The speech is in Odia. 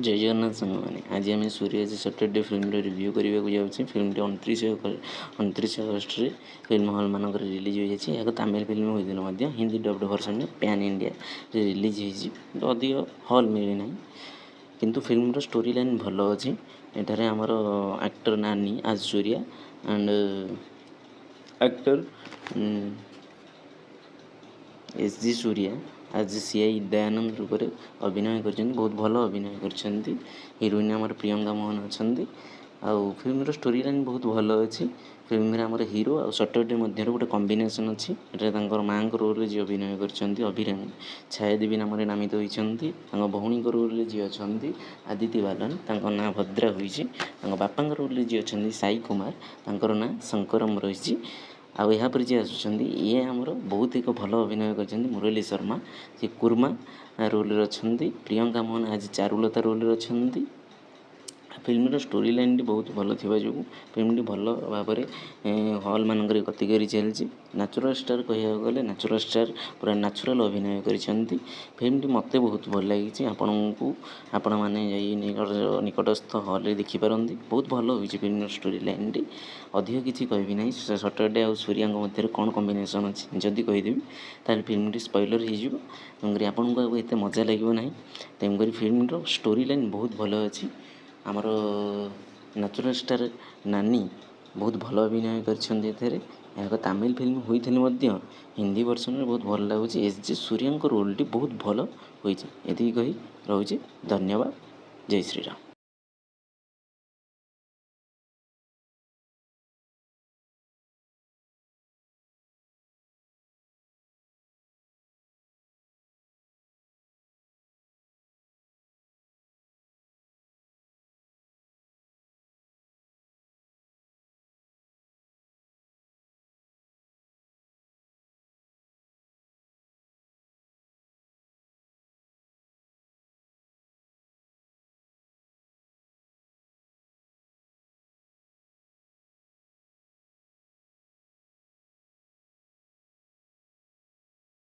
ଜୟ ଜଗନ୍ନାଥ ସାଙ୍ଗମାନେ, ଆଜି ଆମେ ସୂର୍ଯ୍ୟ ସଟରଡେ ଫିଲ୍ମର ରିଭ୍ୟୁ କରିବାକୁ ଯାଉଛେ। ଫିଲ୍ମଟି 29 ଅଗଷ୍ଟରେ ଫିଲ୍ମ ହଲ୍ମାନଙ୍କରେ ରିଲିଜ୍ ହୋଇଯାଇଛି। ଏହା ଏକ ତାମିଲ ଫିଲ୍ମ ହୋଇଥିଲେ ମଧ୍ୟ ହିନ୍ଦୀ ଡବ୍ଡ ଭର୍ସନରେ ପ୍ୟାନ୍ ଇଣ୍ଡିଆରେ ରିଲିଜ୍ ହେଇଛି, କିନ୍ତୁ ଅଧିକ ହଲ୍ ମିଳିନାହିଁ। କିନ୍ତୁ ଫିଲ୍ମର ଷ୍ଟୋରି ଲାଇନ୍ ଭଲ ଅଛି। ଏଠାରେ ଆମର actor Nani as Suriya and actor S J Suryah as C I Dayanand ରୂପରେ ଅଭିନୟ କରିଛନ୍ତି। ବହୁତ ଭଲ ଅଭିନୟ କରିଛନ୍ତି। ହିରୋଇନ୍ ଆମର ପ୍ରିୟଙ୍କା ମୋହନ ଅଛନ୍ତି। ଆଉ ଫିଲ୍ମର ଷ୍ଟୋରି ଲାଇନ୍ ବହୁତ ଭଲ ଅଛି। ଫିଲ୍ମରେ ଆମର ହିରୋ ଆଉ ସଟରଡେ ମଧ୍ୟରେ ଗୋଟେ କମ୍ବିନେସନ୍ ଅଛି। ଏଠାରେ ତାଙ୍କର ମାଆଙ୍କ ରୋଲରେ ଯିଏ ଅଭିନୟ କରିଛନ୍ତି ଅଭିରାମୀ ଛାୟାଦେବୀ ନାମରେ ନାମିତ ହୋଇଛନ୍ତି। ତାଙ୍କ ଭଉଣୀଙ୍କ ରୋଲରେ ଯିଏ ଅଛନ୍ତି ଆଦିତି ବାଲନ, ତାଙ୍କ ନାଁ ଭଦ୍ରା ହୋଇଛି। ତାଙ୍କ ବାପାଙ୍କ ରୋଲରେ ଯିଏ ଅଛନ୍ତି ସାଇ କୁମାର, ତାଙ୍କର ନାଁ ଶଙ୍କରମ ରହିଛି। ଆଉ ଏହାପରେ ଯିଏ ଆସୁଛନ୍ତି, ଇଏ ଆମର ବହୁତ ଏକ ଭଲ ଅଭିନୟ କରିଛନ୍ତି ମୁରଲୀ ଶର୍ମା, ସେ କୁର୍ମା ରୋଲରେ ଅଛନ୍ତି। ପ୍ରିୟଙ୍କା ମୋହନ ଆଜି ଚାରୁଲତା ରୋଲରେ ଅଛନ୍ତି। ଫିଲ୍ମର ଷ୍ଟୋରି ଲାଇନ୍ଟି ବହୁତ ଭଲ ଥିବା ଯୋଗୁଁ ଫିଲ୍ମଟି ଭଲ ଭାବରେ ହଲ୍ମାନଙ୍କରେ ଗତି କରି ଚାଲିଛି। ନ୍ୟାଚୁରାଲ୍ ଷ୍ଟାର୍ କହିବାକୁ ଗଲେ ନ୍ୟାଚୁରାଲ୍ ଷ୍ଟାର୍ ପୁରା ନ୍ୟାଚୁରାଲ୍ ଅଭିନୟ କରିଛନ୍ତି। ଫିଲ୍ମଟି ମୋତେ ବହୁତ ଭଲ ଲାଗିଛି। ଆପଣମାନେ ଯାଇ ନିକଟସ୍ଥ ହଲ୍ରେ ଦେଖିପାରନ୍ତି। ବହୁତ ଭଲ ହୋଇଛି ଫିଲ୍ମର ଷ୍ଟୋରି ଲାଇନ୍ଟି। ଅଧିକ କିଛି କହିବି ନାହିଁ। ସଟରଡେ ଆଉ ସୂର୍ୟାଙ୍କ ମଧ୍ୟରେ କ'ଣ କମ୍ବିନେସନ୍ ଅଛି ଯଦି କହିଦେବି, ତାହେଲେ ଫିଲ୍ମଟି ସ୍ପଏଲର୍ ହେଇଯିବ। ତେଣୁକରି ଆପଣଙ୍କୁ ଆଉ ଏତେ ମଜା ଲାଗିବ ନାହିଁ। ତେଣୁକରି ଫିଲ୍ମର ଷ୍ଟୋରି ଲାଇନ୍ ବହୁତ ଭଲ ଅଛି। ଆମର ନ୍ୟାଚୁରାଲ୍ ଷ୍ଟାର୍ ନାନୀ ବହୁତ ଭଲ ଅଭିନୟ କରିଛନ୍ତି ଏଥିରେ। ଏହା ଏକ ତାମିଲ ଫିଲ୍ମ ହୋଇଥିଲେ ମଧ୍ୟ ହିନ୍ଦୀ ଭର୍ସନରେ ବହୁତ ଭଲ ଲାଗୁଛି। ଏସ୍ ଜେ ସୂର୍ୟାଙ୍କ ରୋଲ୍ଟି ବହୁତ ଭଲ ହୋଇଛି। ଏତିକି କହି ରହୁଛି। ଧନ୍ୟବାଦ। ଜୟ ଶ୍ରୀରାମ।